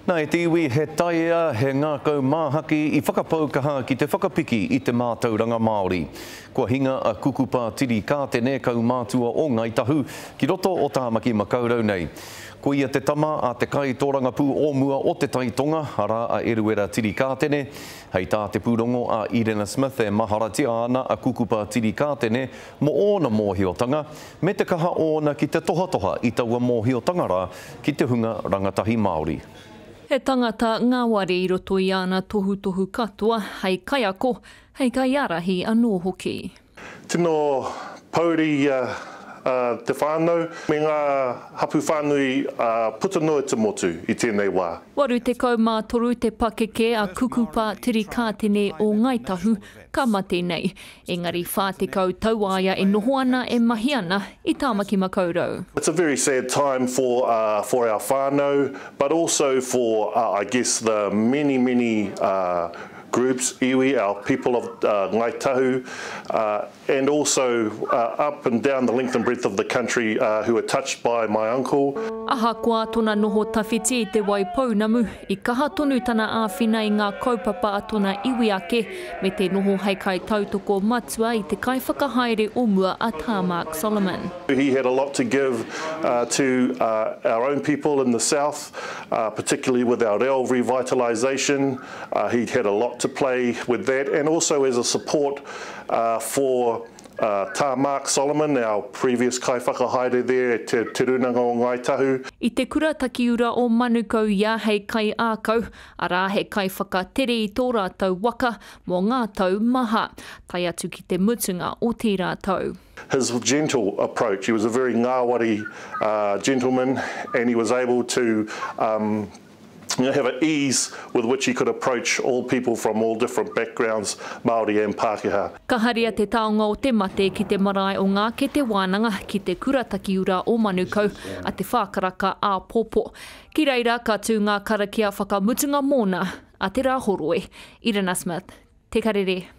Nā, e te iwi, he taiea, he ngākau māhaki i whakapau kaha ki te whakapiki i te mātauranga Māori. Kua hinga a Kukupa Tirikātene, kaumātua o Ngāi Tahu, ki roto o Tāmaki Makaurau nei. Ko ia te tama a te kaitōrangapū o mua o Te Tai Tonga, arā a Eruera Tirikātene. Hei tā te pūrongo a Irena Smith e maharatia ana a Kukupa Tirikātene mō ōna mōhiotanga, me te kaha ōna ki te tohatoha i taua mōhiotanga rā ki te hunga rangatahi Māori. He tangata ngāwari i roto i āna tohutohu katoa, hei kaiako, hei kaiārahi anō hoki. Tino pouri ia te whānau me ngā hapū whānui puta noa i te motu i tēnei wā. 83 te pakeke a Kukupa Tirikātene o Ngāi Tahu, ka mate nei. Engari 40 tau a ia e noho ana, e mahi ana i Tāmaki Makaurau. It's a very sad time for for our whānau but also for I guess the many many groups, iwi, our people of Ngāi Tahu and also up and down the length and breadth of the country who were touched by my uncle. Ahakoa tona noho tawhiti i Te Waipounamu, i kaha tonu tana āwhina i ngā kaupapa a tona iwi ake, me te noho hei kaitautoko matua i te kaiwhakahaere o mua a Tā Mark Solomon. He had a lot to give to our own people in the south, particularly with our reo revitalisation. He had a lot to play with that and also as a support for Tā Mark Solomon, our previous kaiwhakahaere there at Te Rūnanga o Ngāi Tahu. I te kura takiura o Manukau ia hei kaiākau, arā he kaiwhakatere i tō rātou waka mō ngā tau maha, tae atu ki te mutunga o tērā tau. His gentle approach, he was a very ngāwari gentleman and he was able to you know, have an ease with which he could approach all people from all different backgrounds, Māori and Pākehā. Ka haria te taonga o te mate ki te marae o Ngā Kete Wānanga ki te Kura Takiura o Manukau a Te Whākaraka āpōpō. Ki reira ka tū ngā karakia whakamutunga mōna a Te Rāhoroi. Irina Smith, Te Karere.